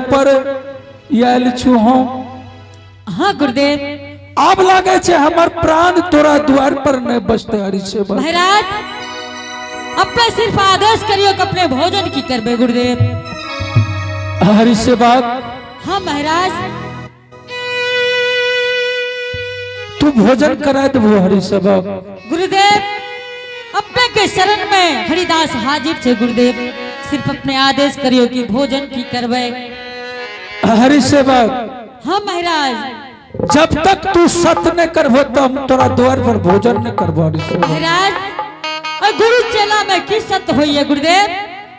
पर आयल छु हम। हाँ गुरुदेव। आब लागे छे हमर प्राण तोरा द्वार पर नहीं बचते हरि सेवक। महाराज, अपने सिर्फ आदेश करियो कि अपने भोजन की करबे गुरुदेव। हरि सेवक। हाँ महाराज। तू भोजन करा देबो हरि सेवक। गुरुदेव, अपने के शरण में हरिदास हाजिर छे गुरुदेव, सिर्फ अपने आदेश करियो कि भोजन की करबे। हरि सेवक। हाँ महाराज। जब तक तू सत्य नहीं करबो तो हम तोरा द्वार पर भोजन नहीं करबो हरि सेवक। महाराज, और गुरु चेला में की सत्य होई है गुरुदेव?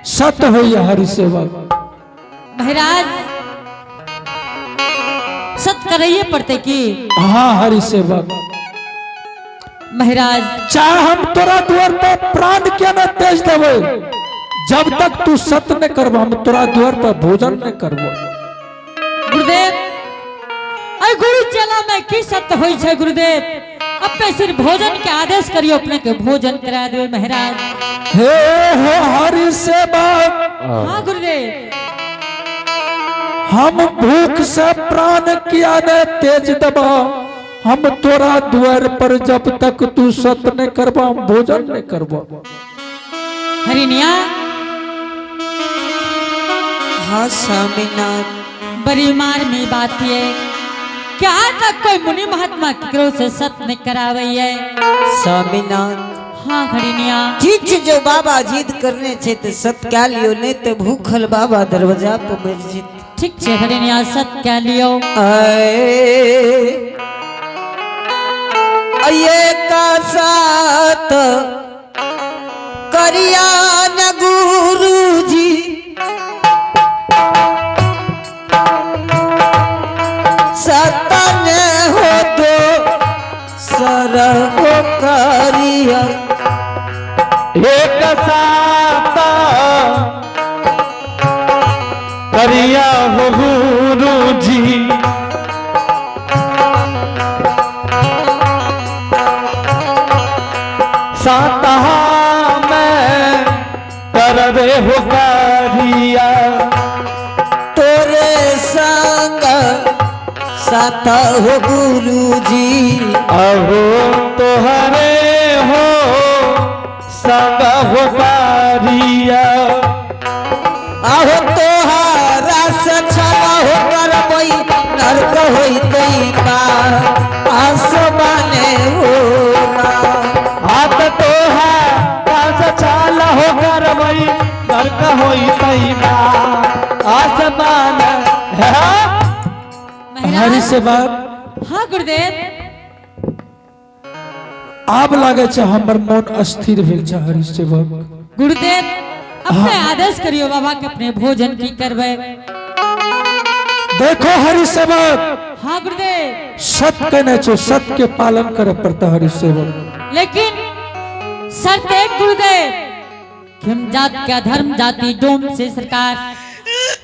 सत्य होई है हरि सेवक। महाराज, सत्य करैये पड़ते की? हाँ हरि सेवक। महाराज, चाहे हम तोरा द्वार पर प्राण के न तेज देवे, जब तक तू सत्य नहीं करबो हम तोरा द्वार पर भोजन नहीं करबो। गुरुदेव, अरे गुरु चेला में की सत्य होई छे गुरुदेव? अपने सिर्फ भोजन के आदेश करियो, अपने के भोजन करा देवे महाराज। हे हो हरि सेवक। हाँ गुरुदेव। हम भूख से प्राण किया ने तेज दबा, हम तोरा द्वार पर जब तक तू सत्य नहीं करबो हम भोजन नहीं करबो। हरिनिया। हाँ स्वामीनाथ। बड़ी मार में बात ये क्या तक कोई मुनि महात्मा केकरो से सत्य नहीं करावे है। स्वामीनाथ। हाँ हरिनिया। ठीक छे, जो बाबा जिद करने छे तो सत क्या लियो, नहीं तो भूखल बाबा दरवाजा पर मर जित। ठीक छे हरिनिया, सत्य क्या लियो। आए ये का साथ करिया न गुरु जी, सतन हो तो सर हो करिया। एक साता करिया हो गुरु जी, साता मैं करवे हो करिया। तोरे संग साथ हो गुरु जी। अहो तोहरे हो संग हो करिया। आहो तोहारा सछला हो करबई नरक होइतई बा आसमाने हो ना। हाथ तोहा पास चाल हो करवई नरक होई तैमा आसमान है। हरि महाराज। सेवक। हाँ गुरुदेव। आब लागे छे हमर मन अस्थिर भेल छे हरि सेवक। गुरुदेव, अपने आदेश करियो बाबा के अपने भोजन की करबे। देखो हरि सेवक। हाँ गुरुदेव। सत्य कहने छे, सत्य के पालन करे पड़ता हरि सेवक। लेकिन शर्त एक गुरुदेव कि हम जात क्या धर्म जाति डोम से सरकार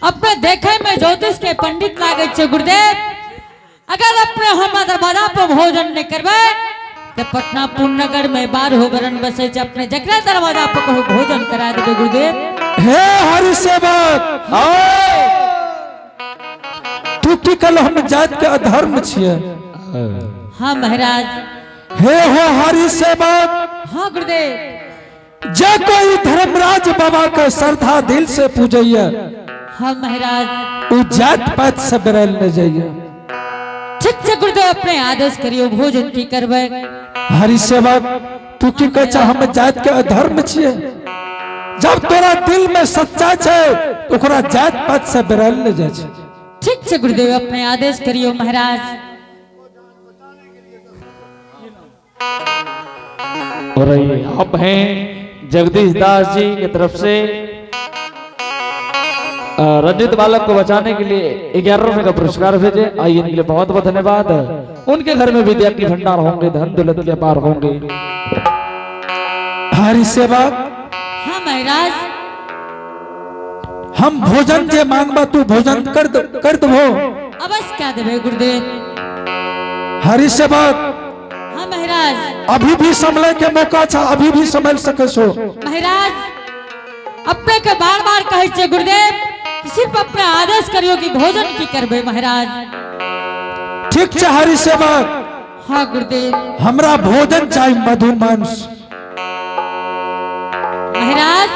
अपने देखे में ज्योतिष के पंडित लागे छे गुरुदेव, अगर अपने हम दरवाजा पर भोजन नहीं करबे तो पटना पूर्णनगर में 12 वरण बसे छे, अपने जकरा दरवाजा पर कहू भोजन करा देबे गुरुदेव। हे हरि सेवक, तू की कल हम जात के अधर्म छिए? हाँ महाराज। हे हो हरि सेवक। हाँ गुरुदेव। जे कोई धर्मराज बाबा के श्रद्धा दिल से पूजैया, हाँ महाराज। उ जात पात से बेरल न जाइए। ठीक छे गुरुदेव, अपने आदेश करियो भोजन की करबे। हरि सेवक, तू की कहै छे हम जात के अधर्म छिए? जब तोरा दिल में सच्चा छे तो ओकरा जात पात से बेरल न जाइ छै। ठीक छे गुरुदेव, अपने आदेश करियो महाराज। और ये आप हैं जगदीश दास जी की तरफ से रंजित बालक को बचाने के लिए 11 रुपए का पुरस्कार भेजे। आइए, इनके लिए बहुत बहुत धन्यवाद। उनके घर में विद्या की भंडार होंगे, धन दौलत के पार होंगे। हरि सेवक। हाँ महाराज। हम भोजन जे मांगबा तू भोजन कर कर दबो? अवश्य क्या देवे गुरुदेव। हरि सेवक। हाँ महाराज। अभी भी संभले के मौका छा, अभी भी संभल सके छो। महाराज, अपने के बार बार कहे छे गुरुदेव, सिर्फ अपने आदेश करियो कि भोजन की करबे महाराज। ठीक छै हरि सेवक। हाँ गुरुदेव। हमरा भोजन चाहिए मधुमांस। महाराज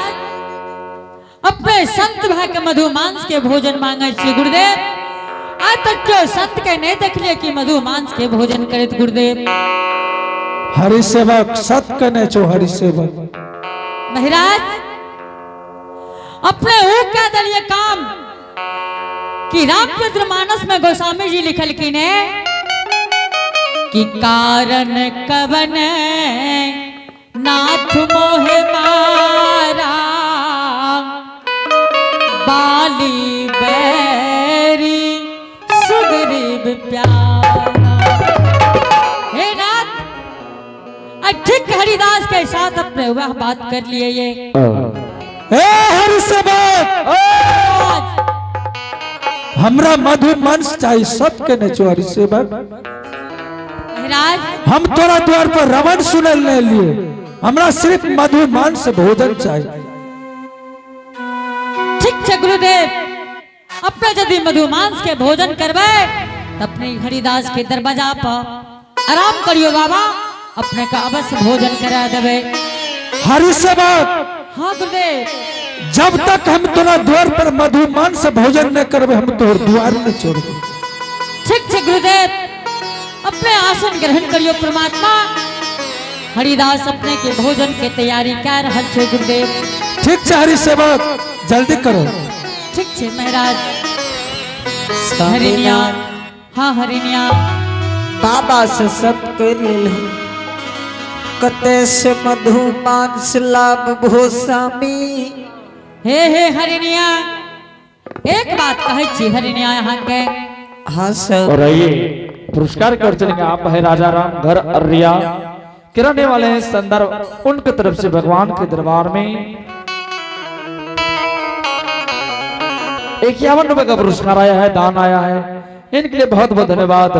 अपने संत भाई के मधुमांस के भोजन मांगे छी गुरुदेव। आज तक क्यों संत के नहीं देखलिए कि मधुमांस के भोजन करत गुरुदेव। हरि सेवक सत कने छो हरि सेवक। महाराज अपने ऊ कह दिलिए काम कि रामचंद्र मानस में गोस्वामी जी लिखलखिन है कि कारण कवन नाथ मोहे मारा बाली बैरी सुग्रीव प्यारा। हे नाथ ठीक हरिदास के साथ अपने वह बात कर लिए ये। ए हरि सेवक, हमरा मधुमांस चाहिए सत कने छो हरि सेवक। महाराज हम तोरा द्वार पर रवण सुनल नहीं लिए, हमरा सिर्फ मधुमांस भोजन चाहिए। ठीक है गुरुदेव, अपने यदि मधुमांस के भोजन करबे तो अपने हरिदास के दरवाजा पर आराम करियो बाबा, अपने का अवश्य भोजन करा देवे। हरि सेवक। हाँ गुरुदेव। जब तक हम तोरा द्वार पर मधुमांस भोजन न करबे हम तोहर द्वार न छोड़बे। ठीक है गुरुदेव, अपने आसन ग्रहण करियो परमात्मा। हरिदास अपने के भोजन के तैयारी कर रहल छे गुरुदेव। ठीक है हरि सेवक, जल्दी करो। ठीक है महाराज। हरिनिया, हाँ हरिनिया। बाबा से सब कर लेलहुँ। कते से मधु मांस लाभ भोसामी। हे हे हरिनिया, एक बात कहै छी हरिनिया यहाँ के। हाँ सर। और आइए पुरस्कार कर चलेंगे आप है राजा राम घर अरिया के रहने वाले हैं संदर्भ उनके तरफ से भगवान के दरबार में 51 रुपए का पुरस्कार आया है, दान आया है, इनके लिए बहुत बहुत धन्यवाद।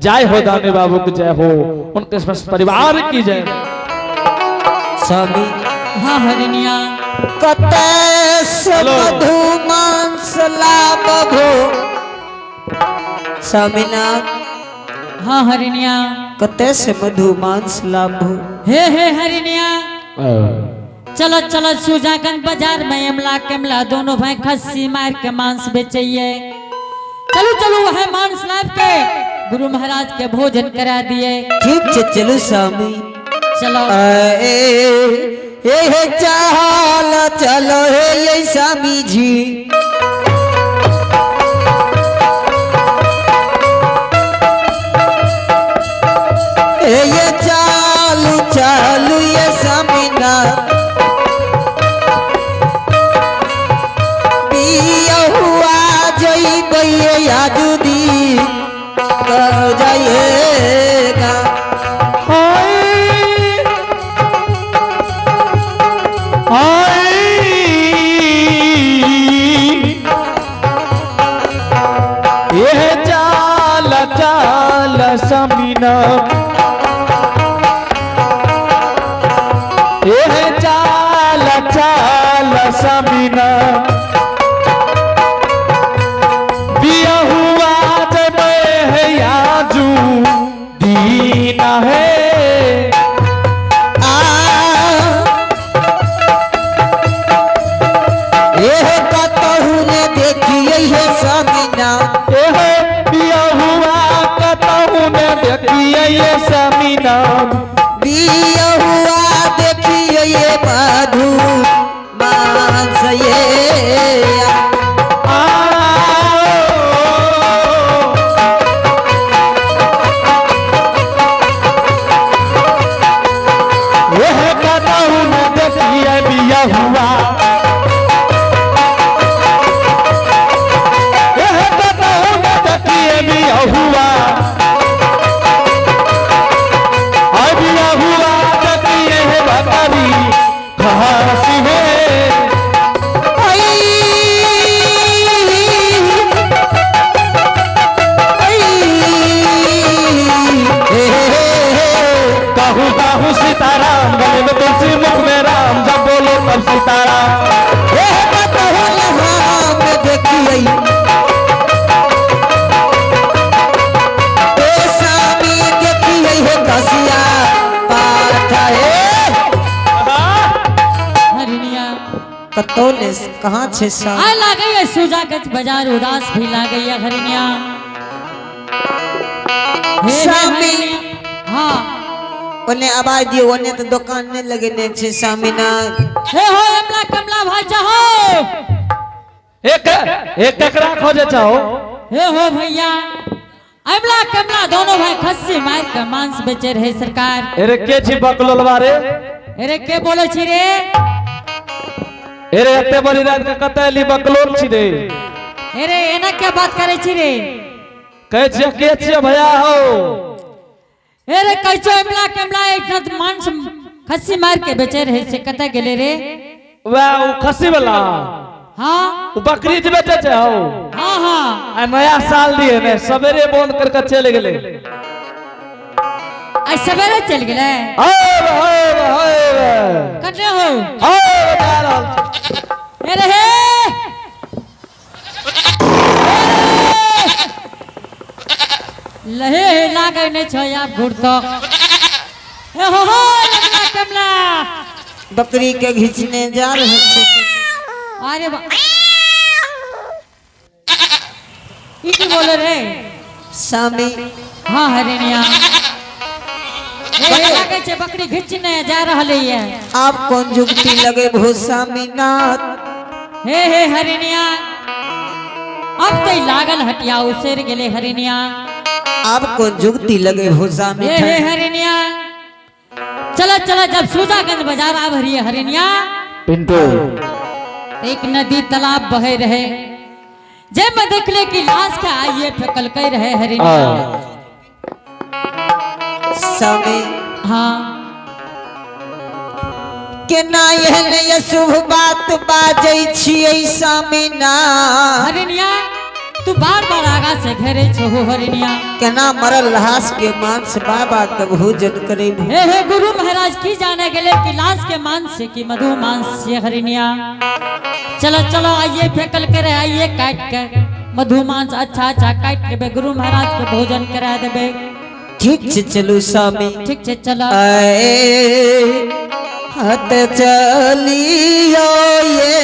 जय हो दाने बाबू की जय हो, उनके समस्त परिवार की जय। स्वामी। हाँ हरिनिया। कते से मधु मांस लाभ भो स्वामीनाथ। हाँ हरिनिया। कते से मधु मांस लाभ भो। हे हे हरिनिया, चलो चलो सुजागंज बाजार में अमला कमला दोनों भाई खस्सी मार के मांस बेचिए। चलो चलो वह मांस लाभ के गुरु महाराज के भोजन करा दिए। ठीक है चलो स्वामी। चलो। ए हे चाल चलो हे ये स्वामी जी। ए ये चालू चालू ये स्वामी ना पिया हुआ जई बइये आजुदी कर जाइएगा। ये चाल चाल समीना, ये चाल चाल समीना, बिया हुआ जब है याजू दीना है। देखिए समीना, बिया हुआ देखिए ये मधु मांस ये। यह कतहु न देखिए बिया हुआ, यह कतहु न देखिए बिया हुआ। कहाँ छे सामी? आय लागै है सुजागंज बाजार उदास भी लागै है हरिणिया। हे हे स्वामी। हरिणिया। हाँ ओने आवाज दियो, ओने तो दुकान नहीं लगेने छे स्वामीनाथ। हे हो अमला कमला भाई चाहो। एक एक ककरा खोजे चाहो। हे हो भैया अमला कमला दोनों भाई खस्सी मार के मांस बेचे रहे सरकार। अरे के छी बकलोलवा रे? अरे के बोले छी रे? अरे एते बड़ी रात के कतऽ एली बकलोल छी रे? अरे एना क्या बात करे छी रे? कहै छियै के छियै भैया हो? अरे कैसो अमला कमला एक नत मांस खस्सी मार के बेचे रहे से कतऽ गेले रे? वएह ओ खस्सी वाला। हाँ ओ बकरी जे बेचे छै हौ। हाँ हाँ। आ नया साल दिए ने सवेरे बंद करके चलि गेलै। आज सवेरे चल गेलै। हौ हौ हौ। कतऽ हो? हौ जा रहल छै। अरे हे लहे हे लागै नहि छै आब घुर तो। हे हो हो कमला कमला बकरी के घिचने जा रहल छे। अरे बा ई की बोले रे? स्वामी। हाँ हरिणिया। हे हे लागै छै बकरी घिचने जा रहल है। आप कौन जुगती लगे भो स्वामीनाथ? हे हे हरिणिया अब तो लागल हटिया उसेर गेले हरिणिया। आप कौन जुगती लगे भो हे हे स्वामीनाथ? हरिणिया चलो चलो जब सुजागंज बाजार आब रही हरिणिया पिंटू एक नदी तालाब बहे रहे जे में देखले कि लाश के आइए फेकल के रहे हरिणिया। स्वामी। हाँ केना एहन अशुभ बात बाजै छियै स्वामीनाथ? हरिणिया तू बार बार आगा से घेरे छो हरिणिया। केना मरल लाश के मांस बाबा के भोजन करे? हे हे गुरु महाराज की जाने गेले कि लाश के मांस से कि मधु मांस से हरिणिया। चलो चलो आइए फेकल करे आइए काट के मधु मांस अच्छा अच्छा काट लेबे गुरु महाराज के भोजन करा देबे। ठीक छै चलू स्वामी। ठीक छै चलो। आए हत चलियो ये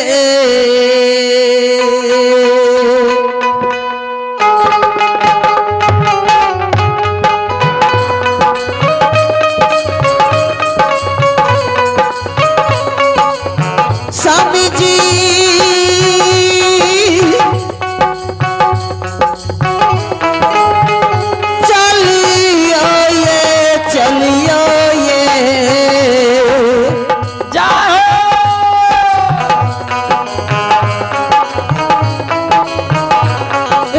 स्वामी जी चलियो ये चलियो ये जाहो।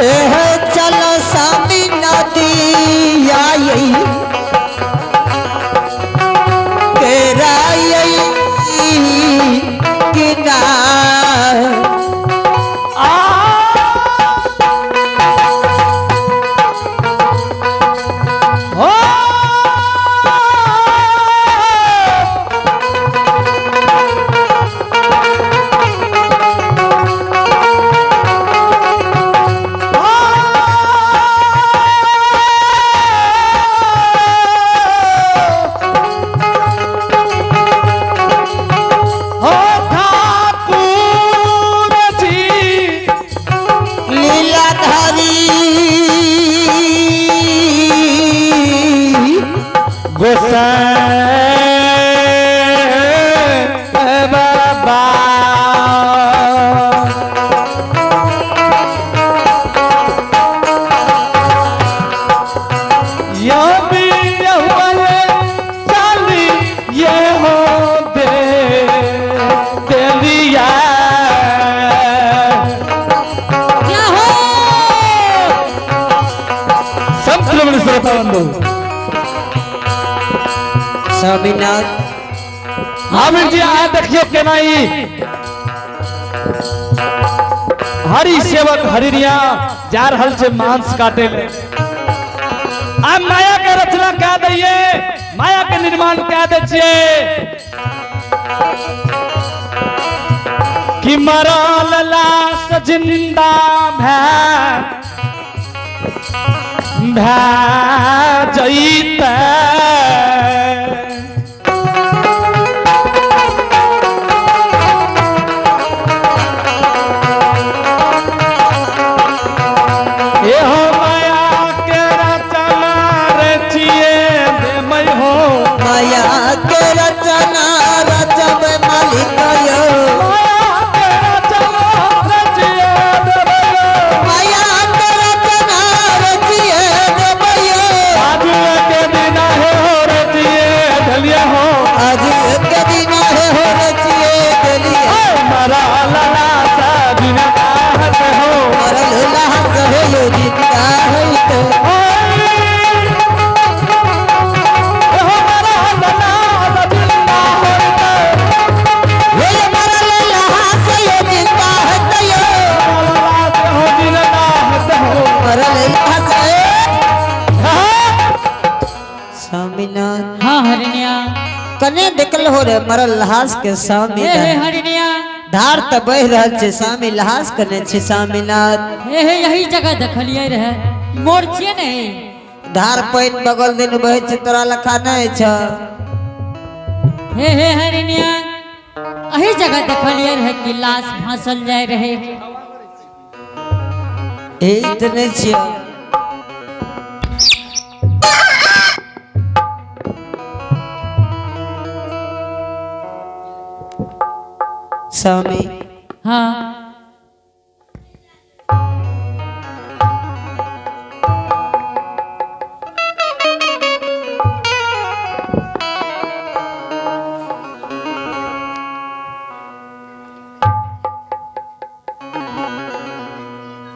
एह चलो स्वामी नदी आई केराई किनार। हो हो ठाकुर जी लीलाधारी गोसाई बाबा यह भी यहुए चाली ये हो दे देलिया। क्या हो? संत श्रोता बंधु स्वामीनाथ। आमिर जी आए देखियो केना ई हरि सेवक हरिणिया जा रहल छै मांस काटे ले। आ माया के रचना कह दैये माया के निर्माण कह दै छियै कि मरल लाश जिंदा भै भै जैतै। कने देखल हो रे मरल लहास के स्वामी हे हे हरिणिया। धार त बह रहल छै स्वामी, लहास कने छै स्वामीनाथ? हे हे, यही जगह देखलिए रहे, मोर छियै ने। धार पानि बगल दिन बहै छै, तोरा लखा नहि छ। हे हे हरिणिया, एही जगह देखलिए रहे कि लाश भासल जाय रहे। हे, ई तऽ नहि छियै। स्वामी। हाँ।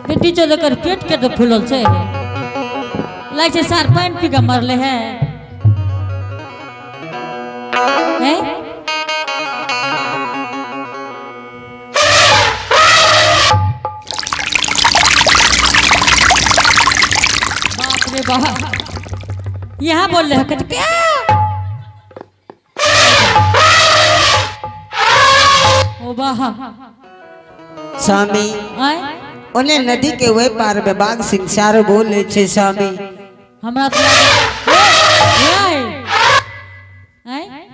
बेटी चल, एकर पेट के तो फूलल छै, लागै छै सार पानि पी के मरले है। हैं? बाप रे बाप, यहाँ बोल रहे हैं क्या? ओ वाह। स्वामी। आय। ओने नदी के ओहि पार में बाघ सिंह सारो बोले छै स्वामी। हमरा तो लागे- ए, ए, आय। आय? ए,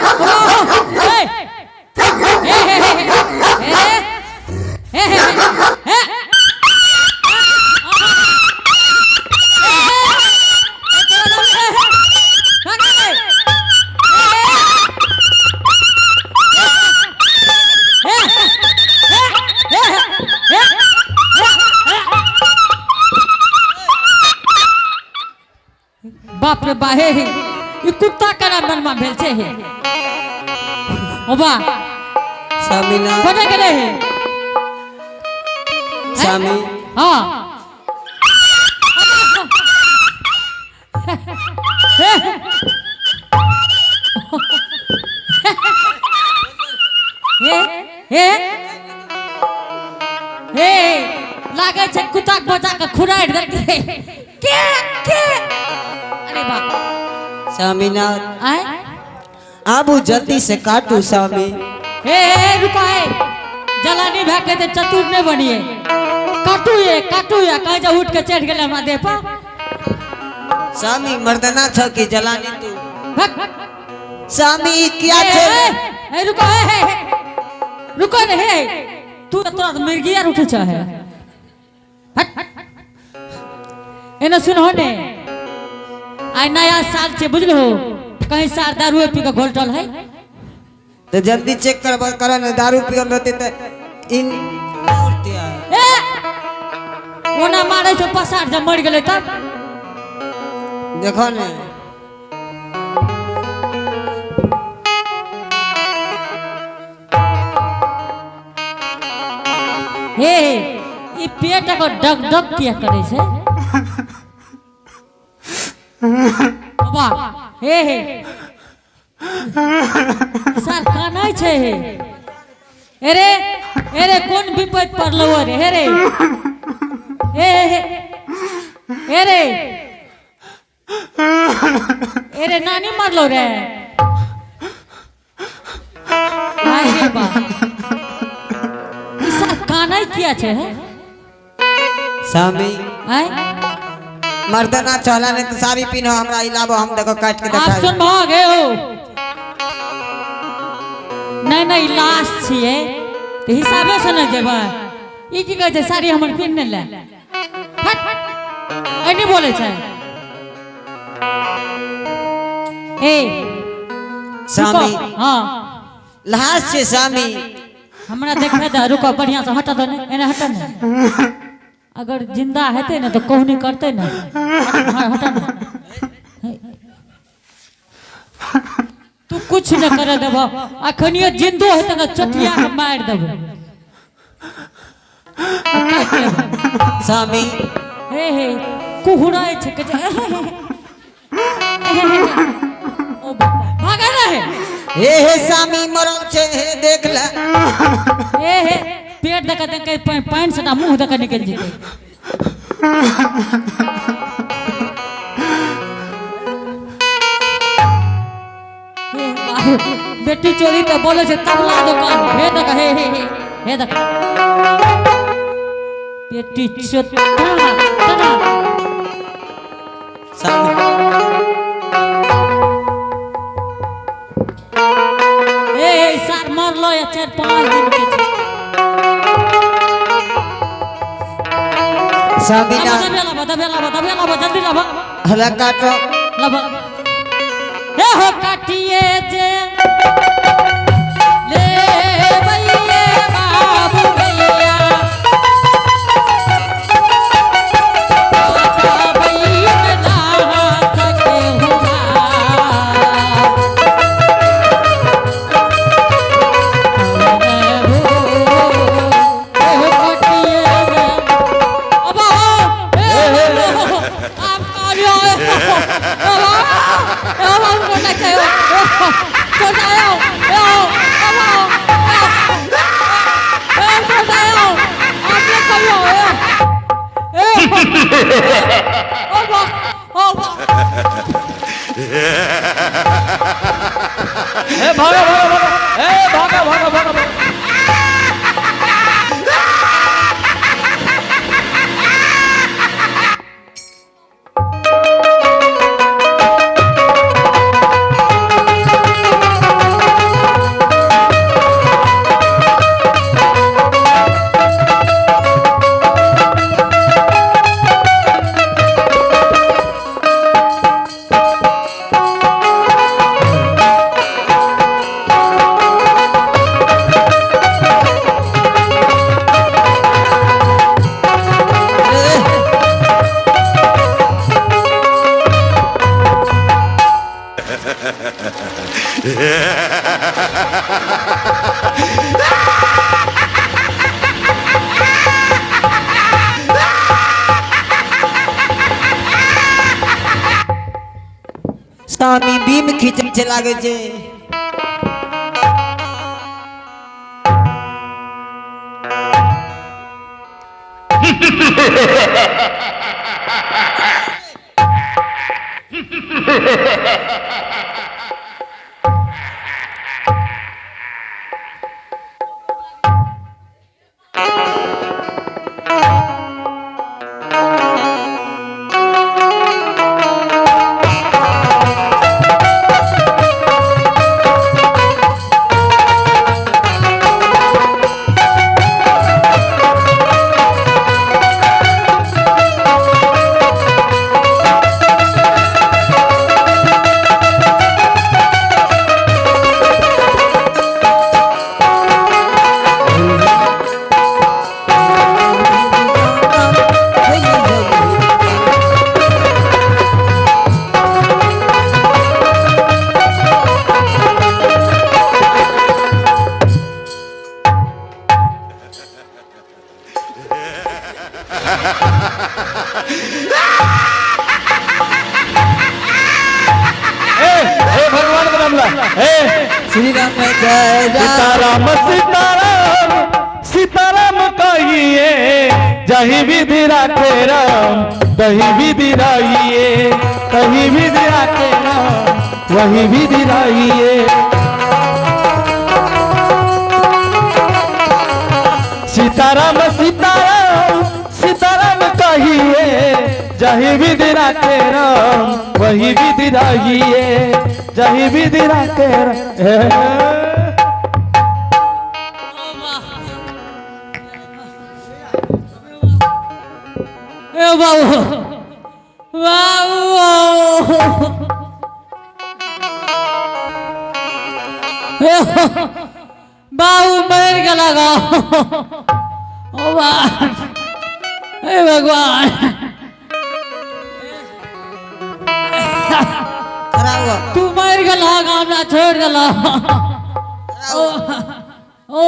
ओ, ए, ए, हे, हे, हे, हे, हे, हे, हे। बाप रे बा, हे हे, ई कुत्ता केना मनमा भेल छै हे? ओ बा। स्वामीनाथ। कोने गेलै हे? स्वामी। हाँ, हे हे हे हे, लागै छै कुत्ता के बचा के खुराड़ि देलकै के। अरे बाप। स्वामीनाथ। आय। आबू, जल्दी से काटू स्वामी। हे हे हे, रुको हे, जलानी भए के तऽ चतुर नहि बनिए। काटू ये, काटू ये, कहीं जे उठ के चढ़ि गेलै हमरा देह पर। स्वामी, मर्दाना छ कि जलानी तू? भक। स्वामी, किया ए, छै? ए, ए, रुको, हे हे हे, रुको ने हे। तू तऽ तोरा तऽ मिर्गी आर उठै छै हे। हट, एने सुनहो ने, आइ नया साल छै, बुझलहो? कहीं सार दारुए पी के घोलटल है। तो जल्दी चेक कर कर ने, दारू पियल रहते त इन उठते। ए, ओना मारै छौ पसार, जब मरि गेलै तब? देखो ने। हे हे, ई पेट एकर डग डग किया करै छै? बाबा, हे हे, सर कानै छै हे। अरे अरे, कोन विपत पड़लो रे? हे रे, हे हे हे रे, अरे नानी मारलो रे। आय रे बा, ई सर कानै किया छै हे? स्वामी। आय। मर्दाना चला ने तो साड़ी पिन्हो, हमरा इलाबो, हम देखो काट के आप देखा। सुन भऽ गए हो? नहीं नहीं, लाश छियै तऽ हिसाबे से ने जेबै। ई की कहै छै, साड़ी हमर पिन्ह ले। हट, एनी बोलै छै ए। स्वामी। रुको, हाँ। लाश छै स्वामी। हमरा देखे दे, रुको, बढ़िया से हट दे ने, एने हट ने। अगर जिंदा हेतै ने तऽ कहू नहि करतै ने। हट, हट ने। तू कुछ न करे देबो, अखनियो जिंदो हेतै ने चटिया के मारि देबो, काटि लेबो। स्वामी। हे हे, कुहुराइ छै, कहै छै, हे, हे, हे, हे, हे। ओ भागे ना हे। हे हे स्वामी, मरल छै, हे देख ले। हे हे, पेट दऽ के देखै, पानि सटा मुँह दऽ के निकलि जेतै। पेटी चोरी तो बोले छे तबला दुकान। हे देख, हे हे हे हे देख, पेटी चोरी तना तना। सामने। ए ए सार मरलो या 4-5 दिन के छे। स्वामीनाथ। दबे लाबा, दबे लाबा, दबे लाबा, जल्दी लाबा। हला काटो। लाबा। हे हो काटिए जे ले भैया बाबू भैया, भैया ना सके हुआ। ए भागा भागा भागा, ए भागा भागा भागा भागा। स्वामी बीम खींचे छे लागे छे। ए हे भगवान के नाम ला। ए श्री राम जय राम। सीताराम सीताराम सीताराम कहिए, जही विधि राखे राम तही विधि रहिए, तही विधि राखे राम वही विधि रहिए। सीताराम सीताराम सीताराम कहिए, जही विधि राखे राम वही विधि रहिए, जही विधि राखे राम। ए बाबू बाबू, ए बाबू मर गला गा। ओ बा, हे भगवान। खड़ा हुआ। तू मर गला गा, हमरा छोड़ गला। ओ ओ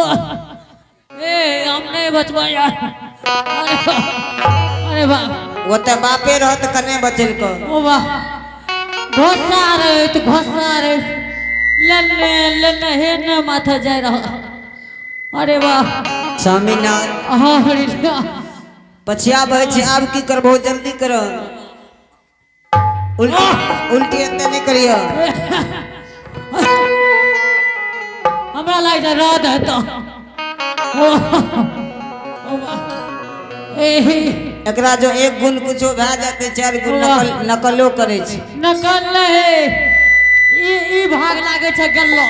ए हम नहीं बचवा यार। अरे अरे बाप। वो तो बापे रहत कने बचल को। ओ वाह, घोसा रे तो घोसा रे, लन्ने लन्ने हे न माथा जाय रहा। अरे वाह। स्वामीनाथ। हाँ हरि। पछिया बहे छे, आब की करबो, जल्दी कर। उल्टी उल्टी एते नहीं करियो। हमरा लाग जा रद हेतो। ओ, ओ बा। ए एकरा जो एक गुण कुछो भए जाते, चारि गुण नकल नकलो करै छै। नकल नहीं, ई ई भाग लागे छै गल्लो।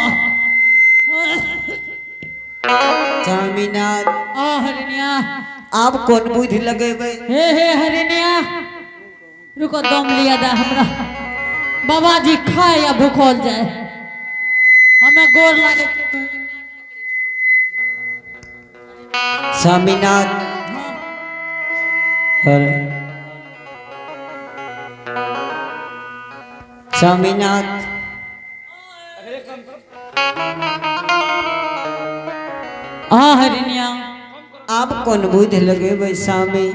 स्वामीनाथ। आ हरिणिया। आब कोन बुद्धि लगेबै? हे हे हरिणिया, रुको, दम लिया दे हमरा। बाबा जी खाए या भूखल जाए, हमें गोर लागे छै। स्वामीनाथ, अरे स्वामीनाथ। आ हरिणिया। आब कोन बुद्धि लगेबै स्वामी?